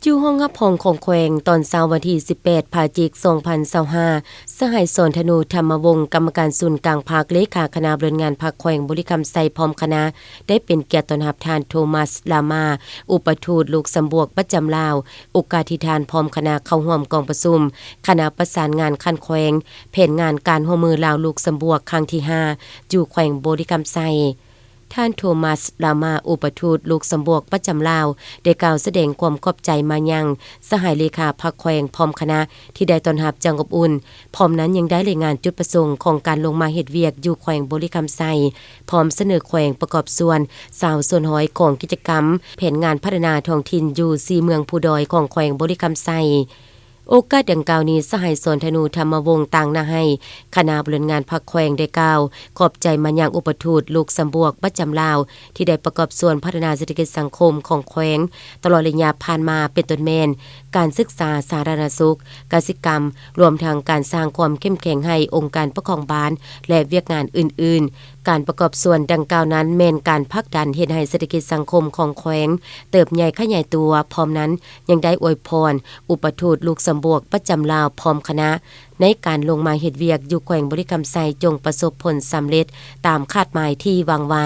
ຢູ່ຫ້ອງຮັບຮອງຂອງແຂວງ, ຕອນເຊົ້າວັນທີສິບແປດ ພະຈິກ ສອງພັນຊາວຫ້າ, ສະຫາຍ ສອນທະນູ ທຳມະວົງ, ກຳມະການສູນກາງພັກ, ເລຂາຄະນະບໍລິຫານງານພັກແຂວງບໍລິຄຳໄຊ ພ້ອມຄະນະ ໄດ້ເປັນກຽດຕ້ອນຮັບທ່ານ ໂທມັສ ລາມາ ອຸປະທູດ ລູກຊຳບວກ ປະຈຳລາວ, ໂອກາດທີ່ທ່ານພ້ອມຄະນະເຂົ້າຮ່ວມກອງປະຊຸມຄະນະປະສານງານຂັ້ນແຂວງ, ແຜນງານການຮ່ວມມືລາວ-ລູກຊຳບວກ ຄັ້ງທີຫ້າ ຢູ່ແຂວງບໍລິຄຳໄຊ. ທ່ານ ໂທມັສ ລາມາ ອຸປະທູດ ລູກຊຳບວກ ປະຈຳລາວ ໄດ້ກ່າວສະແດງຄວາມຂອບໃຈມາຍັງສະຫາຍເລຂາພັກແຂວງ ພ້ອມຄະນະ ທີ່ໄດ້ຕ້ອນຮັບຢ່າງອົບອຸ່ນ, ພ້ອມນັ້ນຍັງໄດ້ລາຍງານຈຸດປະສົງຂອງການລົງມາເຮັດວຽກຢູ່ແຂວງບໍລິຄຳໄຊ, ພ້ອມສະເໜີແຂວງປະກອບສ່ວນຊາວສ່ວນຮ້ອຍຂອງກິດຈະກຳແຜນງານພັດທະນາທ້ອງຖິ່ນຢູ່ສີ່ເມືອງພູດອຍຂອງແຂວງບໍລິຄຳໄຊ. ໂອກາດດັ່ງກ່າວນີ້, ສະຫາຍ ສອນທະນູ ທຳມະວົງ ຕາງນາໄຮ ຄະນະບໍລິຫານງານພັກແຂວງ ໄດ້ກ່າວຂອບໃຈມາຍັງອຸປະທູດ ລູກຊຳບວກ ປະຈຳລາວ ທີ່ໄດ້ປະກອບສ່ວນພັດທະນາເສດຖະກິດສັງຄົມຂອງແຂວງ ຕະຫຼອດໄລຍະຜ່ານມາ ເປັນຕົ້ນແມ່ນ ການສຶກສາ, ສາທາລະນະສຸກ, ກະສິກຳ, ລວມທັງການສ້າງຄວາມເຂັ້ມແຂງໃຫ້ອົງການປົກຄອງບ້ານ ແລະ ວຽກງານອື່ນໆ. ການປະກອບສ່ວນດັ່ງກ່າວນັ້ນ ແມ່ນການຜັກດັນເຮັດໃຫ້ເສດຖະກິດສັງຄົມຂອງແຂວງເຕີບໃຫຍ່ຂະຫຍາຍຕົວ, ພ້ອມນັ້ນຍັງໄດ້ອວຍພອນອຸປະທູດລູກຊຳບວກປະຈຳລາວພ້ອມຄະນະ ໃນການລົງມາເຮັດວຽກຢູ່ແຂວງບໍລິຄຳໄຊ ຈົ່ງປະສົບຜົນສຳເລັດຕາມຄາດໝາຍທີ່ວາງໄວ້.